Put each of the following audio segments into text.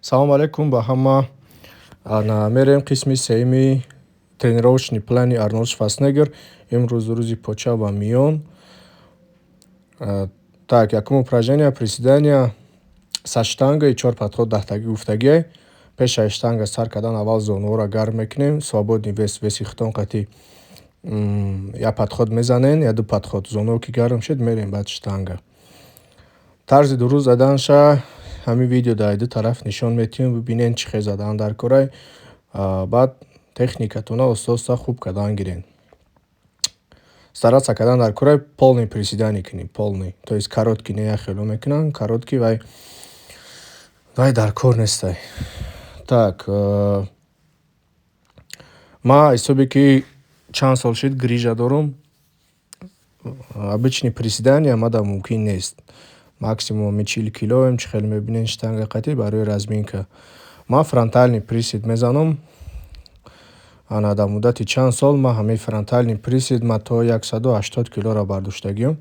Салому алейкум ба ҳама. Мерем қисми сеюми тренировочный плани Арнолд Шварценеггер. Имрӯз рӯзи поча ва миён. Так, якум упражнение приседания со штангой, чор подход даҳтагӣ гуфтагиай. Пеш аз штанга сар кардан аввал зонуҳоро гарм мекунем. Свободный вес, веси худтон қатъи як подход мезанен, я ду подход. Зонуҳо ки гарм шуд, мерем баъд штанга. Тарзи дуруст заданша ҳамин видео дар ду тараф нишон метиҳем, бибинен чӣ хел задан дар корай. Баъд техникатона оста оста хуб кардан гирен. Стараться кардан дар корай полный приседание кунӣ, полный. То есть короткий не, як хело мекунанд, короткий вай дар кор нестай. Так, ман ҳисобе ки чанд сол шуд грижа дорум, обычный приседания мада мумкин нест. Максимум ами 40 килоем, чӣ хел мебинен штанга қатъи барои разминка. Ман фронтальный присед мезанам. Ана дар муддати чанд сол ман ҳамаи фронтальный присед ман то 180 килоро бардоштагиам.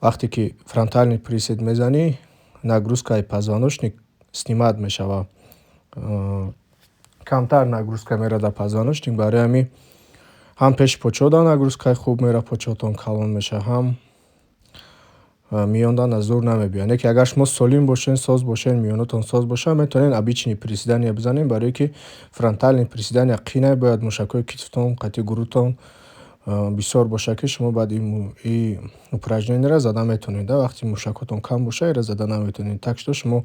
Вақте ки фронтальный присед мезанӣ, нагрузкаи позвоночник снимать мешавад. Камтар нагрузка меравад дар позвоночник, барои ҳамин ҳам пеши почаҳо нагрузкаи хуб меравад, почаҳотон калон мешавад, ҳам миёнда зур намебиёяд. Не ки агар шумо солим бошен, соз бошен, миёнатон соз бошад, метавонед обычный приседания бизанед, барое ки фронтальный приседания қинай, бояд мушакҳои китфтон, қатъи гурӯҳтон бисёр бошад, ки шумо баъд ин упражнениеро зада метавонед. Вақте мушакҳотон кам бошад, инро зада наметавонед. Так что шумо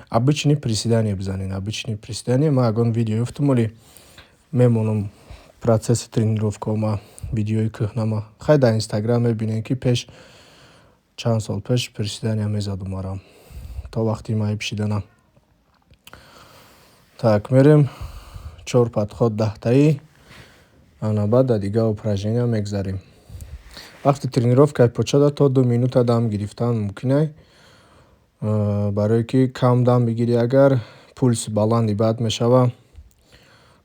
обычный приседание бизанед. Обычный приседание ман ягон видео ёфтам, оли мемонам процесси тренировкао ма видеои кӯҳнама. Хай дар Инстаграм мебинед, ки пеш чанд сол пеш приседания мезадум марам то вақти майиб шиданам. Так, мерем чор подход даҳтаӣ, ана баъд дар дигар упражнения мегзарем. Вақти тренировкаи почада то 2 минута дам гирифтан мумкин, барое ки кам дам бигирӣ, агар пулси баланди бад мешавад,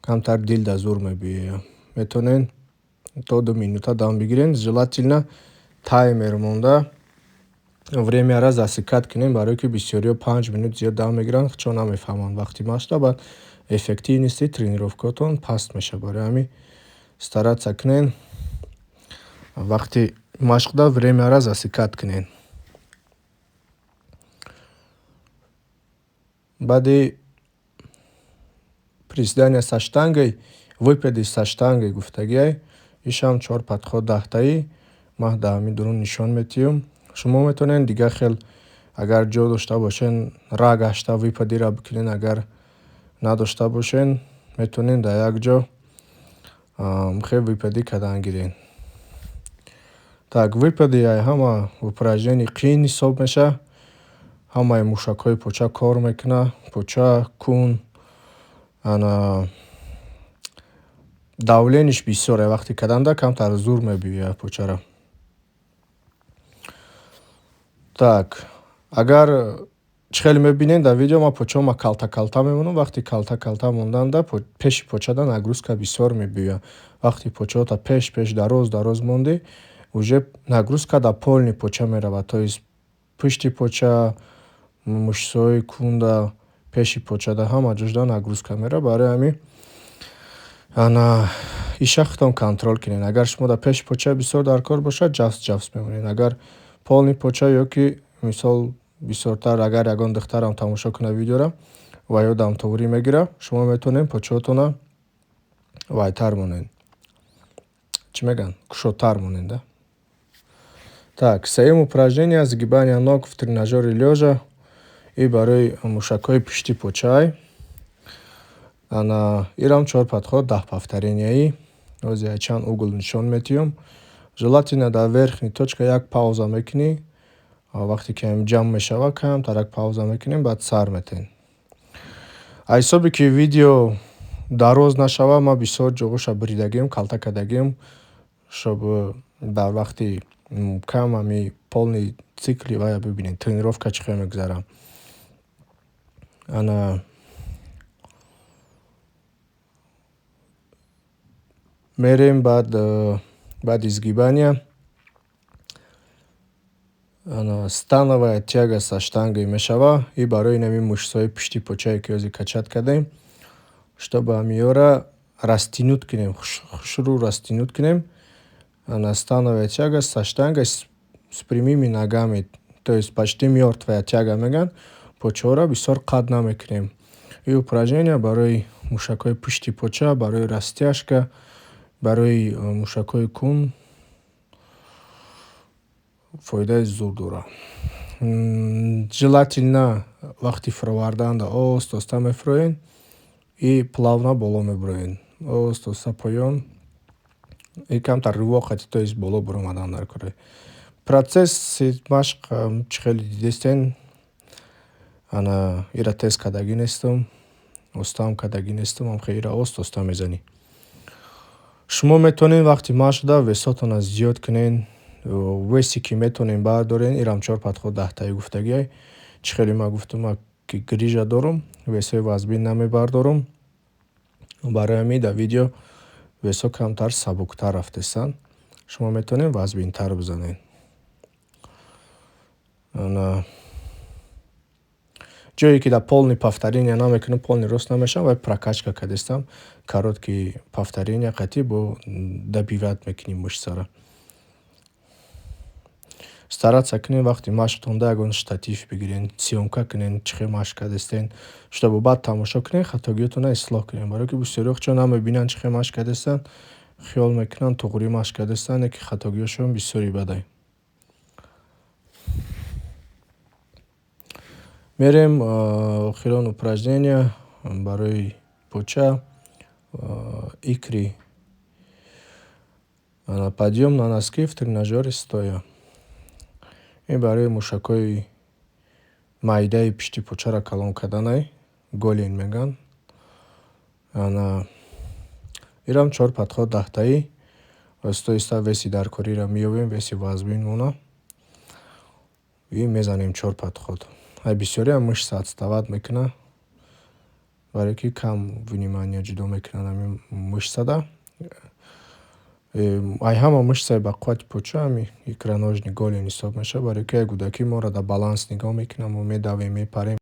камтар дилда зур мебиёяд. Метавонед то 2 минута дам бигиред, желательно таймер монда времяро засекать кунем, барое ки бисёриҳо 5 минут зиёд дам мегиранд, чо намефаҳманд вақти машқда, баъд эффективности тренировкаотон паст мешавад. Барои ҳамин стараться кунед вақти машқда времяро засекать кунед. Баъди приседания со штангой, выпади со штангой гуфтагиай, ишам чор подход даҳтаӣ, ман дар ҳамин дурун нишон метиҳам. Шумо метавонед дигар хел агар ҷо дошта бошен, ра гашта выпадиро бикунед, агар надошта бошен, метавонед дар як ҷо хел выпади кардан гиред. Так, выпади ҳама упражнение қиин ҳисоб мешавад. Ҳамаи мушакҳои поча кор мекунад, поча, кун, ана давлениш бисёре, вақте карданда камтар зур мебиёяд почаро. Так, агар чӣ хеле мебинед дар видео, ман почаҳома калта калта мемонам. Вақти калта калта монданда пеши почада нагрузка бисёр мебиёяд. Вақти почаҳота пеш пеш дароз дароз мондӣ, уже нагрузка дар полный поча меравад, то есть пушти поча, мушсои кунда, пеши почада ҳама ҷошда нагрузка меравад. Барои ҳамин ана иша худтон контрол кунед. Агар шумо дар пеши поча бисёр дар кор бошад, ҷафс ҷафс мемонед. Агар полный поча ё ки мисол бисёртар агар ягон духтарам тамошо кунад видеоро ва ё дамтоворӣ мегирад, шумо метавонед почаҳотона вайтар монед. Чӣ мегӯянд? Кушодтар монед, да? Так, сеюм упражнение сгибание ног в тренажёре лёжа и барои мушакҳои пушти почаай. Ана ирам чор подход 10 повторенияи. Ҳозир чанд угол нишон метиҳам. Желательно дар верхней точка як пауза мекунӣ. Вақте ки ҷамъ мешавад, камтар як пауза мекунем, баъд сар метаҳем. Аз ҳисобе ки видео дароз нашавад, ман бисёр ҷоҳоша буридагиам, калта кардагиам, чтобы дар вақти кам ҳами полный цикли вая бибинед, тренировка чӣ хел мегузарад. Ана мерем баъд баъди сгибания Становая тяга со штангой мешава. И барои инами мышцаҳои пушти почае, ки ҳозир качать кардем, чтобы ҳамиёра растянуть кунем, хушрӯ растянуть кунем. Становая тяга со штангой с прямыми ногами, то есть почти мёртвая тяга мегӯянд. Почаҳоро бисёр қат намекунем. Ин упражнение барои мушакҳои пушти поча, барои растяжка, барои мушакҳои кун фоидаи зуд дорад. Желательно вақти фуроварданда оҳиста оҳиста мефуроен и плавно боло мебуроен, оҳиста оҳиста поён и камтар рывок, то есть боло буромадан дар кора. Процесси машқ чӣ хеле дидестен, ана ира тез кардагӣ нестам, остаам кардагӣ нестам, ҳамхел ира оҳиста оҳиста мезанӣ. Шумо метавонед вақти машқда весотонро зиёд кунед, весе ки метавонед бардорен. Ирам чор подход 10-таи гуфтагиай. Чӣ хеле ман гуфтам, ман ки грыжа дорум, весҳои вазбин намебардорум, барои ҳамин дар видео весҳо камтар сабуктар рафтестанд. Шумо метавонед вазбинтар бизанед. Ана ҷое ки дар полный повторения намекунам, полный рост намешавам, вай прокачка кардестам, короткий повторения қатъи бо добивать мекунем мышцаро. Стараться кунед, вақти машқтонда ягон штатив бигирен, съёмка кунед, чӣ хел машқ кардестен, чтобы баъд тамошо кунед, хатогиҳотонро ислоҳ кунед, барое ки бисёриҳо чун намебинанд чӣ хел машқ кардестанд, хиёл мекунанд туғрӣ машқ кардестанд, лекин хатогиҳошон бисёри бадай. Мерем охирон упражнения барои поча, икры, подъём на носки в тренажёре стоя. Ин барои мушакҳои майдаи пишти почаро калон карданай, голень мегӯянд. Ана ирам чор подход 10-таӣ. Оҳиста оҳиста веси даркориро меёбем, веси вазбинмона и мезанем чор подход. Ай бисёриам мышца отставать мекунад, барое ки кам внимание ҷудо мекунанд ҳамин мышцада. Ай ҳама мышцаи бақуввати поча ҳами икроножный, голень ҳисоб мешавад, барое ки ай кӯдакӣ моро дар баланс нигоҳ мекунад, мо медавем, мепарем.